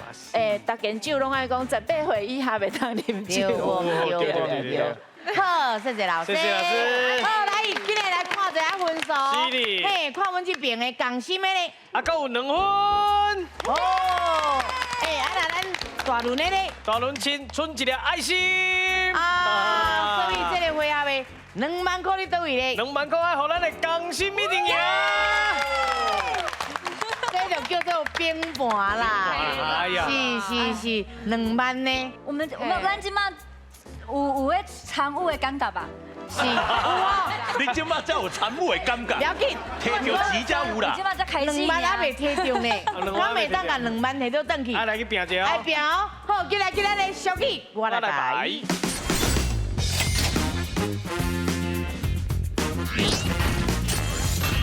逐间酒攏愛講18歲以下袂當啉酒。對對對。好，謝謝老師。謝謝老師。好，來，今日來看一下分數。是的。嘿，看阮這邊的仝心的咧。啊，閣有2分。哦。啊，那咱大輪的咧。大輪親，剩一粒愛心。啊，所以這個回合的2萬塊佇佗位咧？2萬塊愛予咱的仝心一定贏。這就叫做冰盤啦。哎呀。是是是，2萬呢。我們咱這馬。有彼參與的感覺吧？是，有哦。你這馬才有參與的感覺。不要緊，提著錢才有啦。這馬才開始。2萬還袂提著呢，我袂當共2萬提倒轉去。愛來去拼一下。來拼哦，好，進來進來來，小姐，我來排。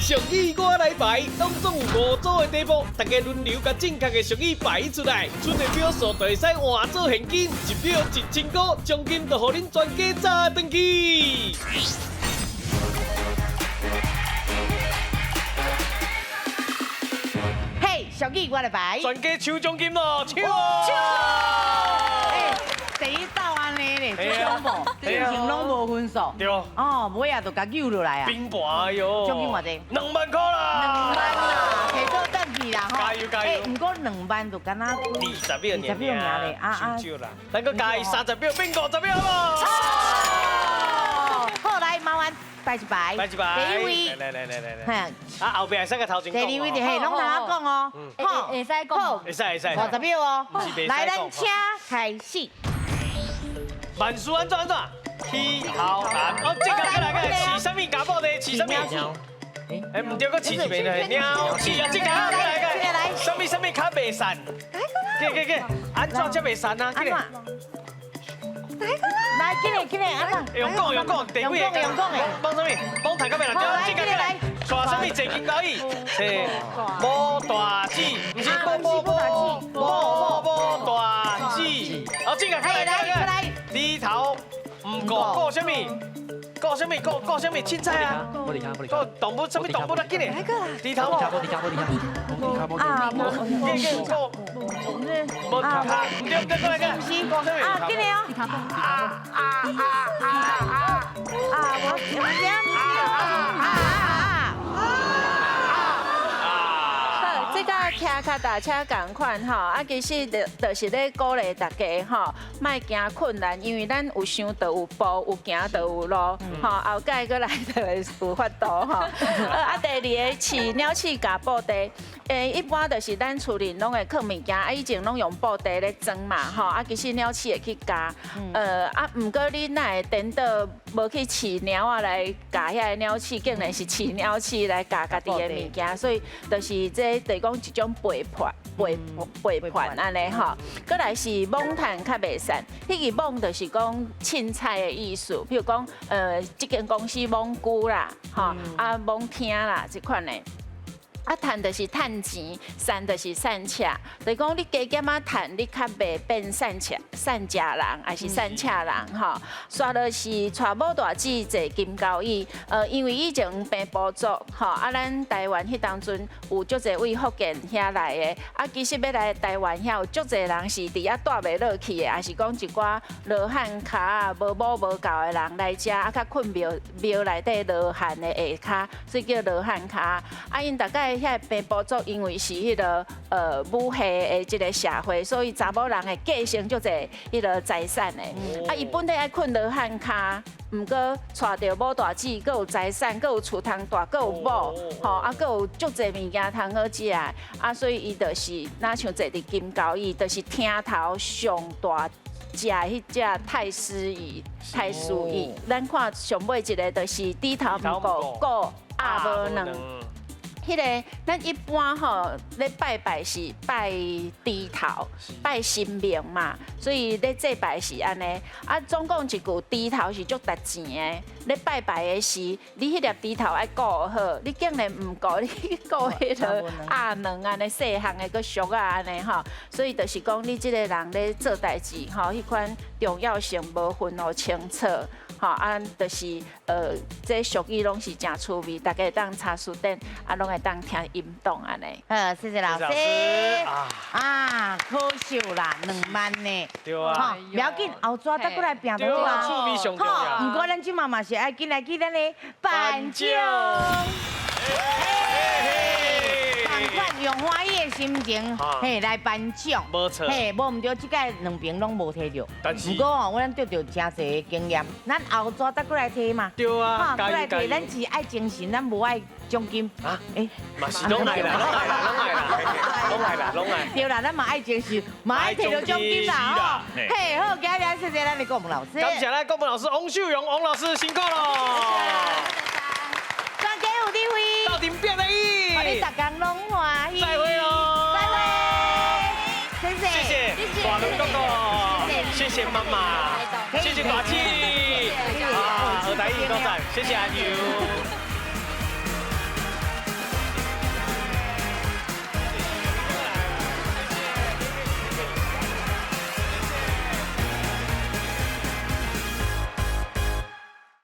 俗語我來排，當中有5組的題目，大家輪流共正確的俗語排出來，出的票數就會使換做現金，一票1000塊，獎金就予恁全家炸轉去。嘿，俗語我來排，全家搶獎金咯，搶！搶！第一道按呢咧，最恐怖，之前攏無分數。對。哦，尾仔就共救落來啊。冰盤喲。獎金偌濟？2萬塊啦。2萬啦，提倒轉去啦吼。加油加油！毋過2萬就敢若20秒20秒爾咧，啊啊。少啦，咱閣加伊30秒，變50秒好無？好，來麻煩排一排。排一排。第一位。來來來來來。啊，後壁會使共頭前講。第二位就嘿，攏通仔講哦。好，會使講。會使會使。50秒哦。來，咱請開始。萬事按怎按怎？起頭難。哦，這個過來過來，飼啥物家寶的？飼啥物？哎，毋對，閣飼一遍咧。貓飼啊，這個過來過來。啥物啥物較袂散？過過過，按怎才袂散啊？來。來，進來進來，按怎？用講用講，第幾個？用講的。幫啥物？幫頭殼袂難對，這個過來。帶啥物坐金交椅？嘿，無大志，毋是無無無無無無大志。哦，這個過來過來。低頭毋顧顧啥物？顧啥物？顧顧啥物？凊彩啊！顧動物啥物動物啊？緊嘞！低頭無。啊，無。緊緊顧。無卡，毋對毋對，過來過來。顧啥物？啊，緊嘞哦。啊啊啊啊啊！啊，我唔知啊啊啊！這個騎腳踏車仝款吼，啊，其實就是咧鼓勵大家吼，莫驚困難，因為咱有想就有步，有行就有路，吼，後蓋閣來就會有法度吼。啊，第二個飼鳥鼠咬布袋，一般就是咱厝裡攏會囥物件，啊，以前攏用布袋咧裝嘛，吼，啊，其實鳥鼠會去咬，啊，毋過你若會顛倒無去飼貓仔來咬遐個鳥鼠，竟然是飼鳥鼠來咬家己的物件，所以就是這就是講一種背叛、背叛按呢吼。閣來是罔趁較袂散，彼個罔就是講凊彩的意思，比如講，這間公司罔久啦，吼，啊罔聽啦，這款的。啊，趁就是趁錢，散就是散赤，就是講你加減仔趁，你較袂變散赤、散食人，還是散赤人吼。煞落是娶某大姊坐金交椅，因為以前平埔族吼，啊，咱台灣彼當陣有足濟位福建遐來的，啊，其實欲來台灣遐有足濟人是佇遐蹛袂落去的，也是講一寡羅漢跤啊、無母無教的人來遮，啊，較睏廟廟內底羅漢的下跤，所以叫羅漢跤。啊，𪜶大概。遐平埔族因為是彼個母系的這個社會，所以查某人會繼承足濟彼個財產的。啊，伊本底愛睏羅漢跤，毋過娶著某大姊，閣有財產，閣有厝通住，閣有某，吼，啊，閣有足濟物件通好食的。啊，所以伊就是若像坐佇金交椅，就是廳頭上大隻彼隻太師椅，太師椅。咱看上尾一個就是低頭毋顧顧鴨無卵。彼個咱一般吼咧拜拜是拜豬頭、拜神明嘛，所以咧祭拜是按呢。啊，總講一句，豬頭是足值錢的。咧拜拜的時，你彼粒豬頭愛顧好，你竟然毋顧，你去顧彼個鴨卵按呢細項的閣俗仔按呢吼。所以就是講，你這個人咧做代誌吼，彼款重要性無分予清楚。吼，啊，就是這俗語攏是誠趣味，大家會當查辭典，啊，攏會。会当听音档按呢。好，谢谢老师。啊，可惜啦，2万呢。对啊。不要紧，后抓再过来拼就好啊。趣味上重要。毋过咱这马嘛是爱紧来去咱的颁奖。共款用欢喜的心情，嘿，来颁奖。无错。嘿，无毋对，这届两边拢无提著。但是，毋过哦，阮得著真济的经验，咱后抓再过来提嘛。对啊。过来提，咱是爱精神，咱无爱奖金。啊？哎，嘛是拢爱啦，拢爱啦，拢爱啦，拢爱啦，拢爱。对啦，咱嘛爱精神，嘛爱提著奖金啦吼。嘿，好，今日谢谢咱的国文老师。感谢咱国文老师王秀荣王老师辛苦咯。专家有智慧，斗阵变得意，予你逐工拢欢喜。再会喽，再会，谢谢，谢谢大伦哥哥，谢谢妈妈，谢谢大姐，啊，何台语多赞，谢谢阿牛。